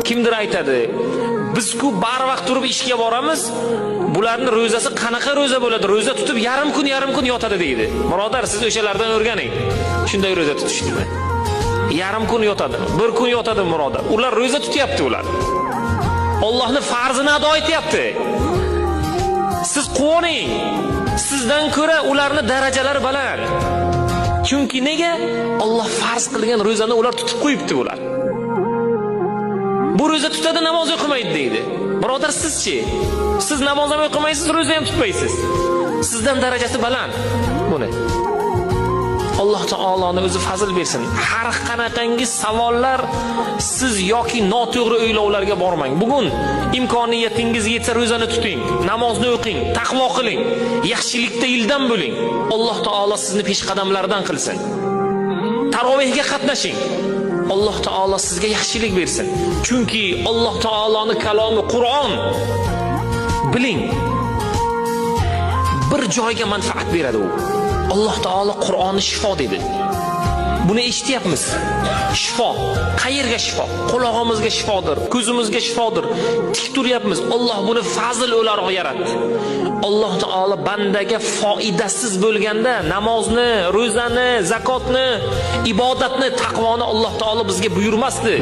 Kimdir aytadi, biz-ku barvaqt turib ishga boramiz, bularning ro'zasi qanaqa ro'za bo'ladi? Ro'za tutib yarim kun yarim kun yotadi deydi. Birodar, siz o'shalardan o'rganing. Shunday ro'za tutishni. Yarim kun yotadi, bir kun yotadi birodar. Ular ro'za tutyapti ular. Allohning farzini ado etyapti. Siz quvoning. Sizdan ko'ra ularning darajalari baland. Chunki nega? Alloh farz qilgan ro'zani ular tutib qo'yibdi ular. Bu ro'za tutadi, namoz o'qimaydi deydi. Birodar, sizchi? Siz namoz ham o'qimaysiz, ro'za ham tutmaysiz. Sizdan darajasi baland buni. Alloh taoloni o'zi fazl bersin. Har qanaqangi savollar siz yoki noto'g'ri o'ylovlarga bormang. Bugun imkoniyatingiz yetsa ro'zani tuting, namozni o'qing, taqvo qiling, yaxshilikda ildam bo'ling. Alloh taolo sizni peshqadamlardan qilsin. Tarovehga qatnashing. Alloh taolo sizga yaxshilik bersin. Chunki Alloh taoloning kalomi Qur'on. Biling, bir joyga manfaat beradi u. Alloh taolo Qur'onni shifo dedi. Buni eshityapmiz. Shifo. Qayerga shifo? Qulog'imizga shifodir, ko'zimizga shifodir. Tik turyapmiz. Alloh buni fazl o'laroq yaratdi. Alloh taolo bandaga foydasiz bo'lganda namozni, ro'zani, zakotni, ibodatni, taqvoni Alloh taolo bizga buyurmasdi.